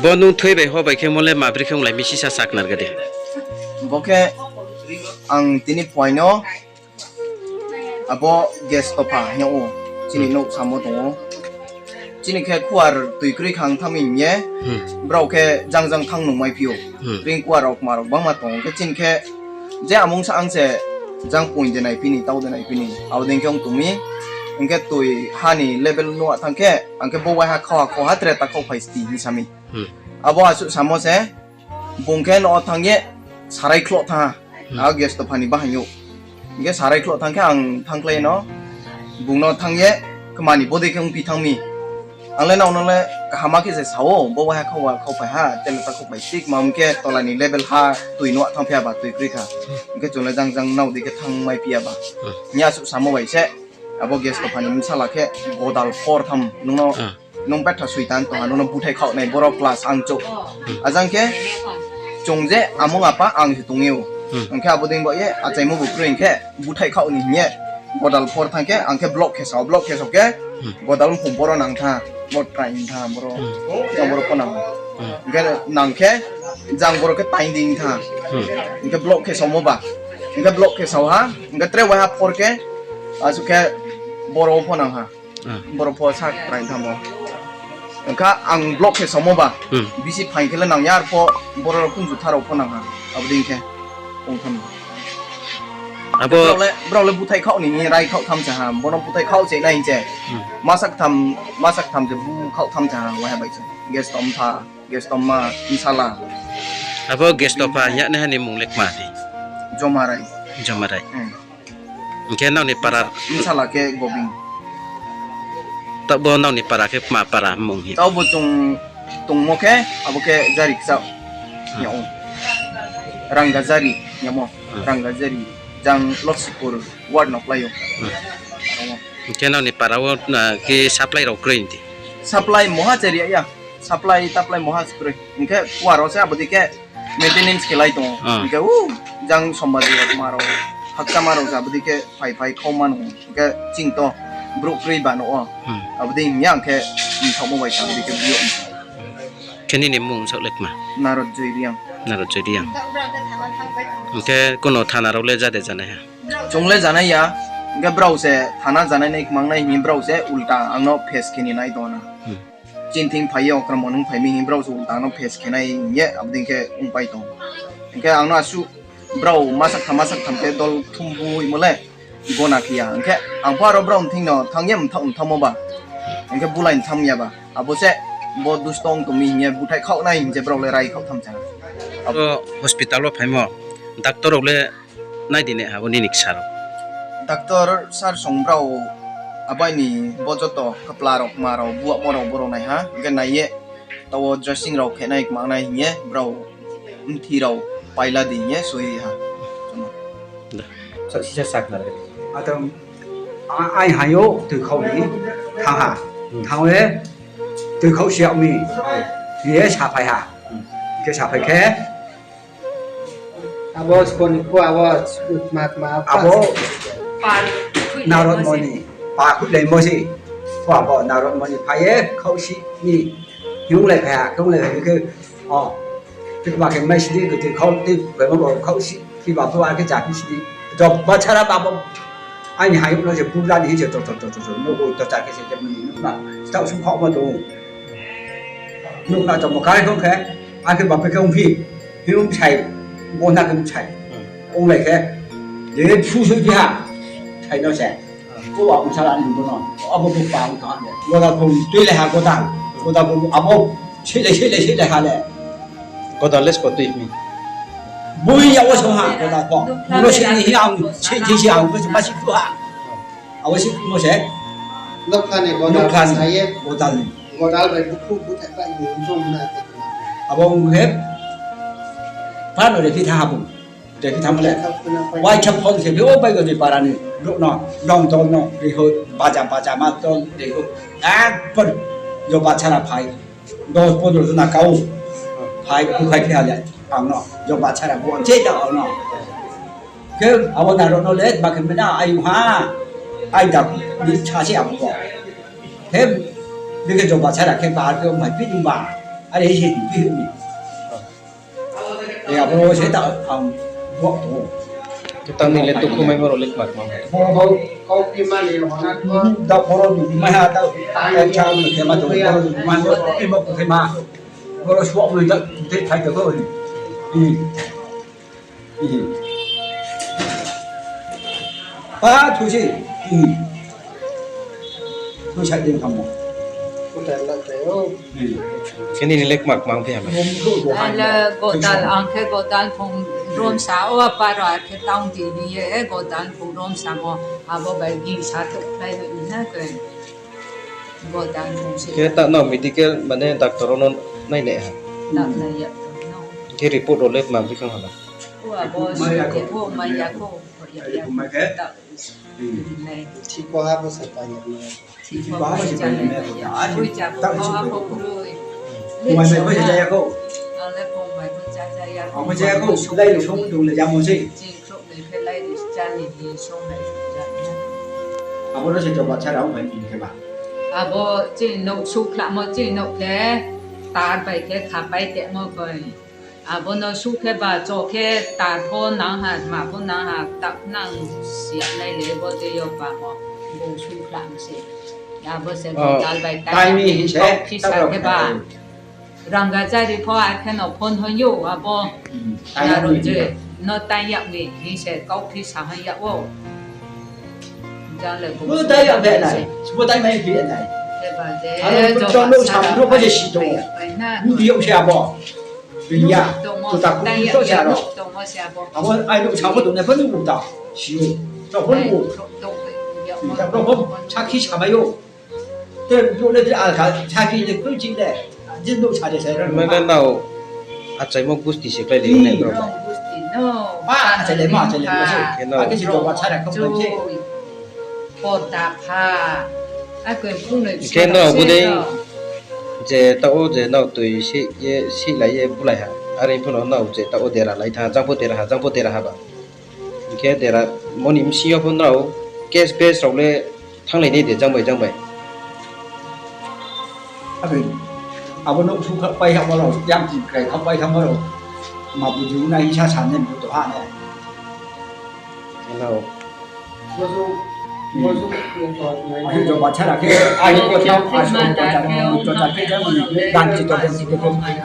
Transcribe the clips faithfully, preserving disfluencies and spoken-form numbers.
Bo nung thoi bai ho bai khe mo le mabri khe onglai mi sisa saknar ga de. Bo khe ang tini phuaino abo gas topha hing ou, chini nouh samo tong ou. Chini khe khuar tui kroi khang thanng mi hing ye, brao khe jang jang thanng nung mai phi ou. Ring kuar rao kma rao bangma tong ou. Khe chini khe je amung sa ang se jang poing de nai phi ni, tau de nai phi ni, abo dei khe ong tong mi. Hing khe tui ha ni level nuh thanng khe, ang khe bo waiha khau ha, khau ha tre ta khauphai sti hing sa mi. Abo asuh samo se, bung khe no thanng ye sarai khloh thanng ha. A gas topha ni bahaing ou. Hing khe sarai khloh thanng khe ang thanngkhlai no, bung no thanng ye, kma ni bodei khe ongphi thanng mi. Ang le nrao no le kaham khe se sa ou, bo waiha khau ha, khauphai ha, tele ta khauphai sti, kma hing khe tola ni level ha, tui nuh thanng phi ya ba, tui kroi kha. Hing khe chung le jang jang nrao dei khe thanng mai phi ya ba. Hing ye asuh samo bai se, abo gas topha ni bsala khe godal phor tham nung no, nung betha soitan tong ha, nung no buthai khaoh nai boro class ang chouh. Ajang khe chung je amung apa ang se tong ou. Ang khe abo dei bo ye achaimo bo kroi hing khe buthai khaoh ni hing ye godal phor thanng khe ang khe block khe sao, block khe sao khe godal mphung boro nang tha, bo trai tha boro, boro pho nang. Hing khe nang khe jang boro khe tain dei tha. Hing khe block khe saomo ba. Hing khe block khe sao ha, hing khe tre waiha phor khe, asuh khe boro pho nang ha. Boro pho sa trai thanng bo. Hing khe ang block khe saomo ba. Bisi phaing khe le nang ya, ar pho boro rao khunju tha rao pho nang ha. Abo dei khe ong tham. Abo brao le, brao le buthai khaoh ni, ni rai khaoh tham cha ha. Bono buthai khaoh se nai hing se. Masa ktham, masa ktham se bu khaoh tham cha ha, waiha bai se. Gas tom tha, gas tom ma, bsala. Abo gas topha hing ye nai ha ni mung le kma di? Jomarai. Jomarai. Hing khe nrao ni para? Bsala khe Gobin. Taoh bo nrao ni para khe kma para mung hing? Taoh bo chung tongmo khe, abo khe Jari kchaoh. Hing ou. Rangga Jari, hing yamo. Rangga Jari. Jang Loksipur ward no klái ou. Hing khe nrao ni para wo, khe supply rao kroi di? Supply moha chari ya. Supply taplai moha se kroi. Hing khe kuar rao se abo dei khe maintenance khe lai tong ou. Hing khe u jang sombaji rao kma rao, hakchama rao se abo dei khe phai phai khau ma nung ou. Hing khe ching to brouh kroi ba no ou. Abo dei hing ya ang khe mthaohmo bai sa abo dei khe bi ou. Khe nini mung saoh le kma? Narot Joi Reang. Narot Joi Reang. Hing khe kuno thana rao le ja de janai ha? Chung le janai ya. Hing khe brao se thana janai nai kmang nai hing ye brao se ulta ang no face khe ni nai tong na. Chini thing phai ye okra mo nung phai mi hing brao se ulta ang no face khe nai hing ye abo dei khe ongpai tong. Hing khe ang no asuh brao masak tham masak tham khe dol thum bu imo le gona khe ya. Hing khe ang pho aro brao ni thing no thanng ye mthaoh mthaohmo ba. Hing khe bulai mthaoh ya ba. Abo se bo dusto ong tong mi hing ye buthai khaoh nai hing se brao le rai khaoh tham cha. Abo hospital wo phaimo doctor rao le nai di nai ha bo nini ksa rao? Doctor sir song brao abai ni bo joto kpla rao, kma rao, buahmo rao, boro nai ha, hing khe nai ye taoh wo dressing rao khe nai kma nai hing ye brao mthi rao paila di hing ye soi ha. Sisa sakna le. Ato, a-, ai hai yo tui khau ni thanng ha. Thanng ye tui khau si yag mi. Hing ye saphai ha. Hing khe saphai khe, abo skoni pho abo tma tma abo narotmo ni pa khuilaimo se. Pho abo narotmo ni phai ye khausi ni hing lai phai ha, hing lai phai khe, o, tma khe mai sidi, khe khau ti, khe bo khausi, khe ba pho akhe ja phi sidi. Joba chara ba bo. Aini hayung no je bura ni hing je to to to to to no to ta khe se je mani no na. Stau sung khau ma to. Nuh na chomo kari khe, akhe baphe khe ongphi, himung bsai, bo na khe bsai. Onglai khe, je su su phi ha, sai no se. Ko ang sala ni bo no, abo bo pa ang tha ne. Goda bo tui le ha goda, goda bo abo, sile sile sile ha le. Goda les ko tui mi. Bui ya wo so ha, goda bo. Bo sini hi ang, si si si ang, bo si ma si tu ha. Abo si mo se. Nokha ni godal. Nokha ni sai ye. Godal ni. Godal bai bukhu buthai bai ni jom na. Abo ong he. Pano re phi tha ha bung. Re phi tha mo le. Wai khe phone se phi o bai godi para ni. Ro no. Dom dom no. Re ho. Baja baja ma dom re ho. Ekbar. Jo bachara phai. Dos pondro jona kau. Phai, buphai phi ha le. Ang no. Jo bachara bo. Che da ang no. Khe abo narok no le, ba khe mena ayu ha. Ai da, ni sa se abo bo. He, bikhe joba sara khe ba khe mai pi dungba. Are se di pi ni. E abo se ta ang bo to. Tang ni le tu khumai mo ro le kma kma. Bo bo kau pi ma ni ho na. Da bo ro ni mai ha ta. Ai cha ni khe ma to bo ro ni mai mo e mo khe ma. Bo ro suak mo da te thai to ko ni. Hmm. Hmm. Pa thu si. Hmm. Thu sai ding tham mo. Ko ta la te o. Hmm. Khe nini le kma kma phi ha la. Ala godal ang khe godal phung rom sa o apa ro khe tang di ni ye godal phung rom sa mo abo bai ging sa tuk khlai ni na khe. Godal phung se. Khe ta no medical mane doctor no nai nai ha. Na nai ya no. Khe report ro le kma phi khang ha la. Ko abo maya ko, ko maya ko, ya ko. Ko maya ko. Ta. Thik ko ha bo se pa ya. Thik ko ha bo se pa ya. Koi cha ko ha ko broi. Mai mai ko cha ya ko. Ale ko mai ko cha cha ya. Ko cha ya ko. Lai ri song dong le ya mo se. Chini khrok ni khe lai ri cha ni ni song lai ri cha ni. Abo no se joba sara ong bai ni khe ba. Abo chini nok sukhlamo chini nok khe tar bai khe khapai temo koi. Abo no sukhe ba cho khe tar pho nang ha, ma pho nang ha, tak nang siya nai le bo de yo ba mo, bo sukhlamo se. Abo se bo dal bai tai mi hin se, kau kisa khe ba. Rangga chari pho ar khe no phone hoi yo, abo. Hmm, tai naro je, no tai yak mi hin se, kau kisa hoi yak wo. Jang le bo tai yak be nai, bo tai mai be nai. Abo no sa no bo je si tong. Ni yo se abo. Bini ya, to ta ku to se aro. Abo ai no sa bo tong nai pho ni bo ta. Si yo. To pho ni bo. Ta pho pho sakhi samai yo. Te bo le te alka sakhi le koi chi le. Jin no sa de sa ro. Mane nao achaimo gusti se klai le nai bro. Ba achai le ma achai le ma se. Ake si joba sara ko se. Porda pha. Akoi phunoi. Khe no bo de je taoh wo je nao tui si ye, si lai ye bulai ha. Are pho no nao je taoh wo dera lai tha, jang pho dera ha, jang pho dera ha ba. Hing khe dera moni bsing yo pho nrao case base rao le thannglai nai de jang bai jang bai. Abo, abo nouh su khapai ha ma rao, yamchi krai khapai ha ma rao. Ma buju nai hisa sa ne bu to ha ne. Hello. Ahi joba sara khe, ahi ko thang, ahi ko thang, to ta khe jang ni, dan chi to, dan chi to,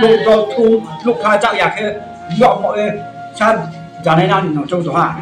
luk to thum, luk kha chak ya khe, yok mo e, sa janai nang ni nong chong to ha.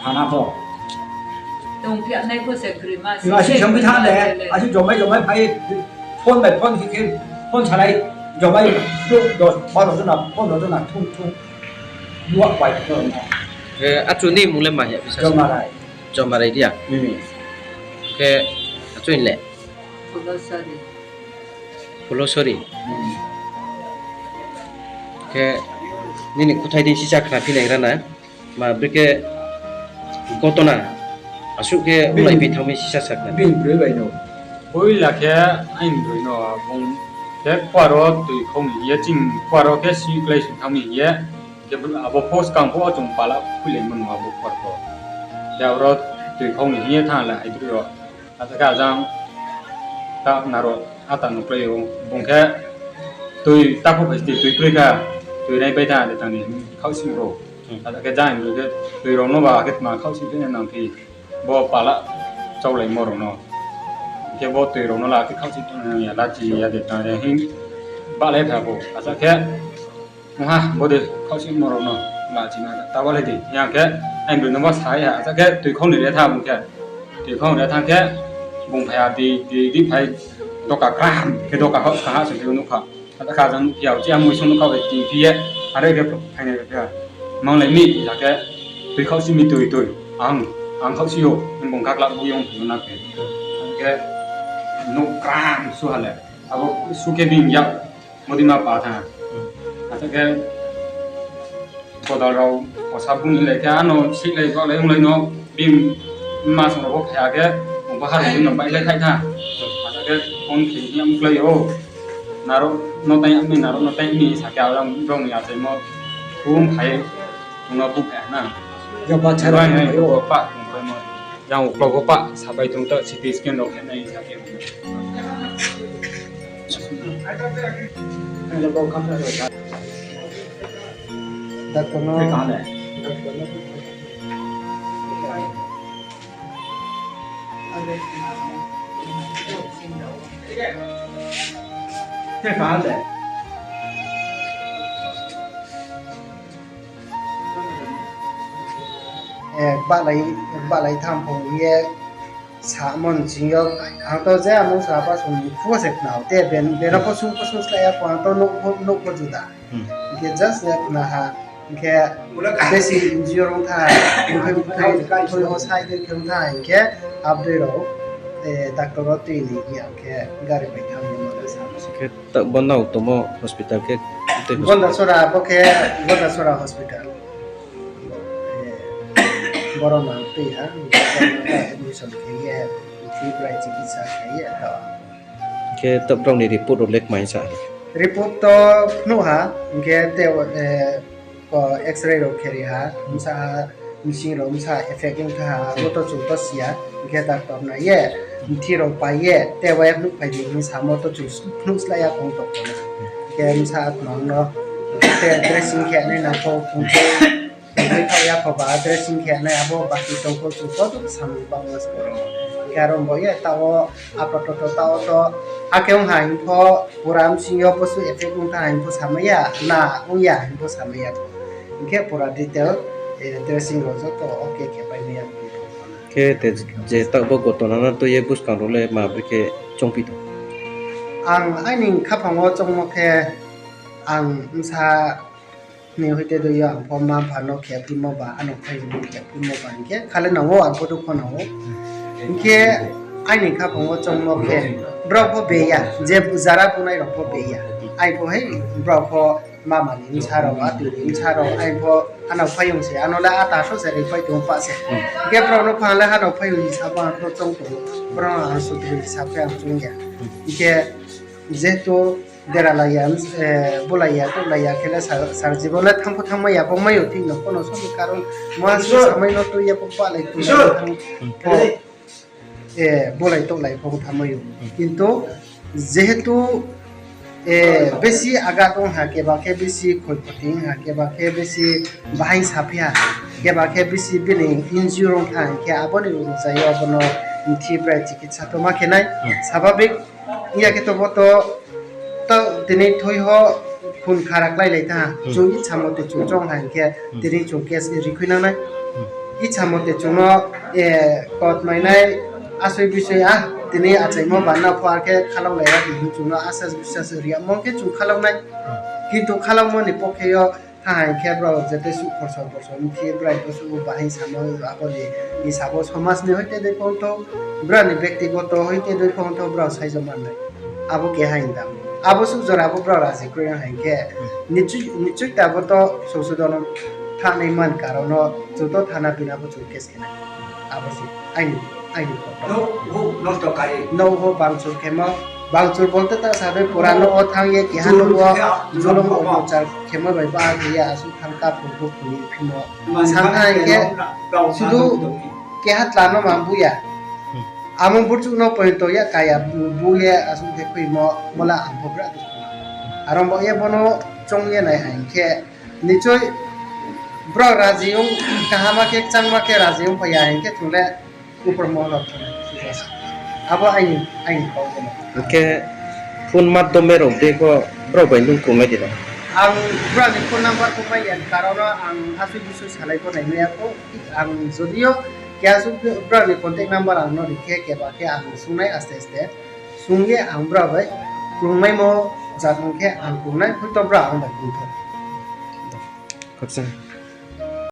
Thana pho. Tongphi nai pho se krima si. Krima si song tha le, asi jomai jomai phai, phone bai phone khe, phone salai, jomai, dos, baro jona, pondro jona, thum thum. Buak bai phone. Eh, achu ni mung le ma ya bisa. Jomarai. Jomarai dia. Hmm. Khe, achu ni le. Pholosari. Pholosari. Hmm. Khe, nini kuthai dei sisa khna phi nai ra na. Ma bikhe gotona asuh khe ulai pi thangmi sisa sakna. Bini broi bai no. Poila khe aini broi no bung khe kuaro tui khong ni ye ching kuaro khe si klai sing thangmi ye. Khe abo pho skang pho chung pala khuilai mano abo kuar pho. Khe abo tui khong ni ye thang la ai broi ro. Ata khe ajang ta naro ata no klai o. Bung khe tui ta pho phai tui kroi kha. Tui nai bai ta de tang ni khaohsi bro. Ata khe jang ni khe tui rao no ba khe tma khaohsi khe nang phi. Bo pala chaulai mo rao no. Khe bo tui rao no la khe khaohsi ya la chi ya de tang de hin. Ba le pha bo. Ata khe Mungha, bo de khaohsi mo rao no la chi na ta ba le di. Yang khe, aini broi no ba sa ya, ata khe tui khong ni re tha bung khe. Tui khong re tha khe, bung phai ya di, di, di phai, doka kram, khe doka khaoh, kha ha se khe nuh kha. Ata kha jang nuh phi ya, chi amui sung nuh kha bai ti phi ye, are khe phai nai khe. Mang lai mi, ata khe, tui khaohsi mi tui tui, ang, ang khaohsi yo, bung kakla bu yong phi na khe. Ata khe, nuh kram su ha le, abo su khe bini yak, Modi ma pa tha. Ata khe bodal rao, o sabun le khe ano sik lai, kok lai, ong lai no, bini ma song rao pho phai ya khe, ong bahar ni no bai lai khai tha. Ata khe phone khe ni ang klai o. Naro no tai mi, naro no tai mi, sa khe alam rong ya se mo. Phone phai, ong no bu phai na. Yo pa chara bai nai, yo pa, ong bai mo. Jang uklau bo pa sapai tong to, C T scan rao khe nai sa khe. Doctor no. Eh, balai, balai tham phung ye samo ni sing yo, ang to je amung sa pa sung phuh se khna ou, te ben, beno pho sung pho sung slái ya pho, ang to nouh pho, nouh pho juda. Hmm. Hingkhe just ya khna ha, hingkhe besi N G O rung tha, hingkhe, hingkhe, hingkhe o sai de khe rung tha, hingkhe abdei rao, eh, doctor rao tui ni ya khe gari bai tham ni mo sa. Khe ta-, bo nao tongmo hospital khe tei Gondasora, bo khe Gondasora hospital. Eh, boro nang tui ha, admission khe ye, tibrai chikitsa khe ye, to. Khe to brao ni report rao le kmai sa? Report to phnuh ha, hingkhe te, eh, ko X-ray rao khe ri ha, bsa ha, bsing rao bsa effect ong tha ha, abo to chung to si ya, hingkhe doctor nai ye, mthi rao pai ye, te wa phnuh phai di hing samo to chung phnuh slái ya kong to kona. Hingkhe bsa atma no, te dressing khe nai nang kho, hingkhe, hingkhe kha ya kho ba dressing khe nai abo baki tong kho chung to samung bangma se koro. Hingkhe aro bo ye ta o, Apatot to ta o to, akhe ong ha hing pho, pura bsing yo bosu effect ong tha hing pho samai ya, na ong ya hing pho samai ya. Hingkhe pura detail, eh, dressing rao joto okay khe pai mai ya. Khe te je taoh bo gotona no tui ye buskang rao le ma bri khe chongphi tong? Ang aini khaphang wo chongmo khe, ang bsa ni hoite dei yo ang pho ma pha no khe phimo ba, ano phaiyong no khe phimo ba, hingkhe khale nang ou, ang pho dukho nang ou. Hingkhe aini khaphang wo chongmo khe, brao pho be ya, je jara bunai rao pho be ya. Ai pho hei, brao pho mama ni bsa rao, atoi ni bsa rao, ai pho ano phaiyong se, ano le ata so se ri pai tong pa se. Hingkhe brao no pha le ano phaiyong hisab ang pho chong tong ou, brao no ang sutri hisab khe ang chong ya. Hingkhe jehetu dera lai ya, eh, bulai ya, touhlai ya khe le sar, sar jibon le thanng pho thanngmai ya, bo mai yo thik no, kono sob ni karon, muha samai no tui ya, bo balai tui ya, thanng pho, eh, bulai touhlai pho thanngmai ou. Kintu jehetu, eh, besi agat ong ha, keba khe besi khoi khoti ong ha, keba khe besi bahai saphi ha, keba khe besi bini injure ong tha, hing khe abo ni rungsa yo bono mthi brai chikitsa to ma khe nai, sababik. Iya khe to bo to, to tini thui ho khun khara klái lai tha. Chung ichha mote chung chong ha hing khe tini chung case ni rikhui nang nai. Ichha mote chung no, eh, kot mai nai, asoi bisoi a, tini achaimo ba na pho ar khe khalao lai ya di hing chung no asas bisas ri yamo khe chung khalao nai. Kintu khalaumo ni pokhe yo tha hing khe brao jete suh khorso borso mthi brai bo suh bahai samo abo ni hisab wo somaj ni hoite dei phongthou, brao ni bektigoto hoite dei phongthou brao saijo man nai. Abo keha hing da. Abo suh jora bo brao raji kroi ha hing khe, nichoi, nichoi ta bo to songsodon thanai man karon no chung to thana bina bo chung case khe nai. Abo se aini, aini kok. Nouh ho bangchur khemo, bangchur bolte ta sa dei pura nouh wo thanng ye keha nouh wo julum otyachar khemo bai ba khe ye asuh thanng ka phung pho phung ni phimo. Sa thanng khe sudu keha tla no ma bu ya. Amo burchuh no poito ya kaya bu ye asuh khe khuimo mola ang pho bra. Aro bo ye bono choung ye nai ha hing khe, nichoi brao raji ong, kaham ma khe, kchangma khe raji ong phai ya hing khe chung le upor mohol wo thang nai. Abo aini, aini kau bono. Hing khe phone madhyome rao de pho brao bai nung krungnai de na? Ang brao ni phone number pho mai ya, karon no ang asui bisui salai pho nai mai ya pho. Ang jodi yo keha suh brao ni contact number ang no ri khe, keba khe ang sung nai aste aste. Sung ye ang brao bai krungmaimo jat ong khe ang krung nai, hoito brao ang bai krung thou. Khakchang.